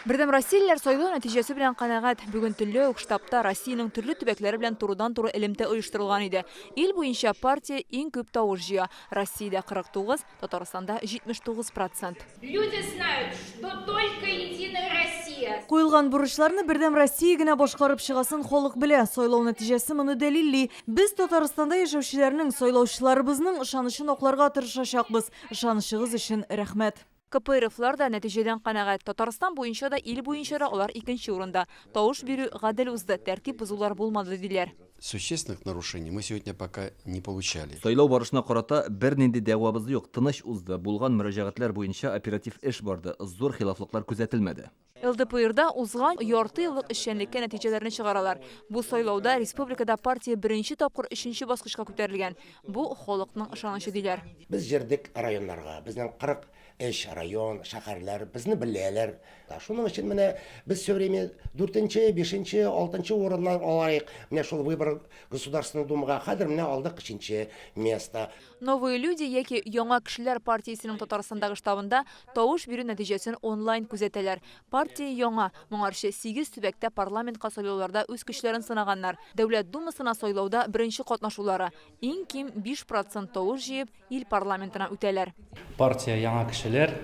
Бердәм Россиялеләр сайлау нәтиҗәсе белән канәгать. Бүген төнлә үк штабта Россиянең төрле төбәкләре белән турыдан-туры элемтә оештырылган иде. Ил буенча партия иң күп тавыш җыя. Россиядә 49, Татарстанда 79 процент. Люди знают, что только Единая Россия. Куелган бурычларны Бердәм Россия генә башкарып чыгасын халык белә. Сайлау нәтиҗәсе моны дәлилли. Без Татарстанда яшәүчеләрнең, сайлаучыларыбызның ышанычын акларга тырышачакбыз. Ышанычыгыз өчен рәхмәт. КПРФлар да нәтиҗәдән канәгать. Татарстан буенча да, ил буенча да алар икенче урында. Тавыш бирү гадел узды, тәртип бозулар булмады, диләр. Существенных нарушений мы сегодня пока не получали. Сайлау барышына карата бернинди дәгъвабыз юк, тыныч узды, булган мөрәҗәгатьләр буенча оператив эш барды, зур хилафлыклар күзәтелмәде. ЛДПРда узган ярты еллык эшчәнлеккә нәтиҗәләрне чыгаралар. Бу сайлауда республикада партия беренче тапкыр өченче баскычка күтәрелгән. Бу, халыкның ышанычы, диләр. Без җырдек районнарга, безнең 43 район, шәһәрләр, безне беләләр. Шуның өчен менә без все время дүртенче, бишенче, алтынчы урыннар алайык. Менә шул выбор Государственный Думага хәзер менә алдык өченче место. Новые люди яки Яңа кешеләр партиясенең Татарстандагы штабында тавыш бирү нәтиҗәсен онлайн күзәтәләр. Партия яңа, моңарчы сигез төбәктә парламентка сайлауларда үз көчләрен сынаганнар. Дәүләт Думасына сайлауда беренче катнашулары. Иң ким 5 процент тавыш җыеп, ил парламентына үтәләр. Партия Яңа кешеләр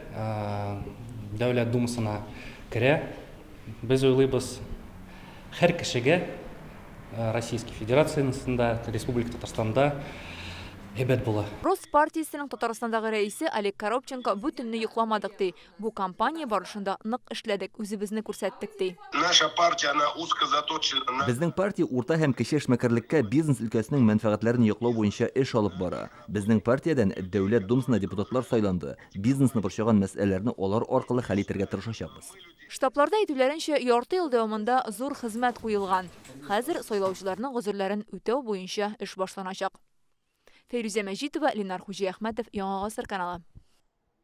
Дәүләт Думасына керә. Без уйлыйбыз, һәр кешегә Российский Федерациясендә, Республика Татарстанда әйбәт була. Рост партиясенең Татарстандагы рәисе Олег Коробченко бу төнне йокламадык, ди. Бу кампания барышында нык эшләдек, үзебезне күрсәттек, ди. Наша партия, она узко заточена на. Безнең партия урта һәм кече эшмәкәрлеккә бизнес өлкәсенең мәнфәгатьләрен яклау буенча эш алып бара. Безнең партиядән Дәүләт Думасына депутатлар сайланды, бизнесны борчыган мәсьәләләрне алар аркылы хәл итәргә тырышачакбыз. Штабларда әйтүләренчә, ярты ел дәвамында зур хезмәт куелган. Хәзер сайлаучыларның гозерләрен үтәү буенча эш башланачак. Фәйрүзә Мәҗитова, Ленар Хуҗиәхмәтов, Яңа Гасыр каналы.